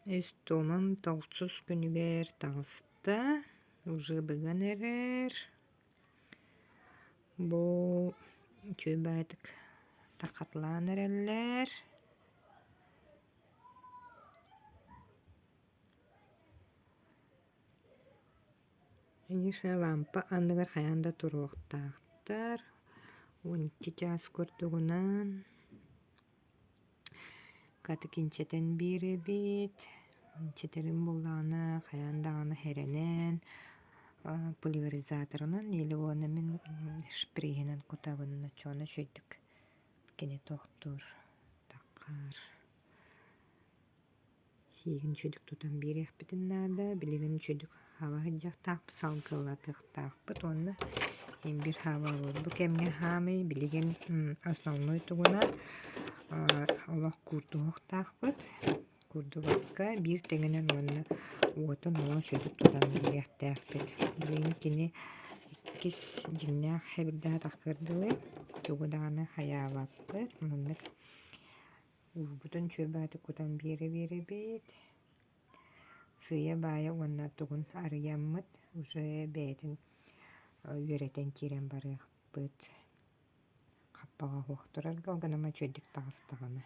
Истомам тохсус күнүгэр таҕыста, уже быган эрэр. Бу үчүгэй баҕайытык тархатылаан эрэллэр. Конечно, лампа анныгар хайаан да туруохтаахтар. 12 чаас курдугунан Катыкинчэтэн биэрэбит, инчэтэрим буоллаҕына хайаан даҕаны хэрэнэн, пульверизаторынан или уонна мин шприһинэн кутабын оччоҕуна үчүгэйдик кини тохтуур, таххар. Сиигин үчүгэйдик тутан биэриэхпитин наада, билигин үчүгэйдик хаба сылдьыахтаахпыт, салгылатыахтаахпыт уонна имбирь хаабалыыр. Бу кэмҥэ хаамый билигин основной тугунан олох куурдуһуохтаахпыт. Куурдубакка биир тэҥинэн уонна уотун олох үчүгэйдик тутан биэриэхтээхпит. Билигин кини иккис дьиҥнээх хэбирдээх дылы тугу даҕаны хайаабаппыт. Маннык Уурбутун чүөбээтик кутан биэрэ-биэрэбит, сыыйа-баайа уонна тугун арыйаммыт уже бэйэтин үөрэтэн киирэн барыахпыт. Хаппаҕа оһох турарга ол гынан үчүгэйдик таҕыстаҕына.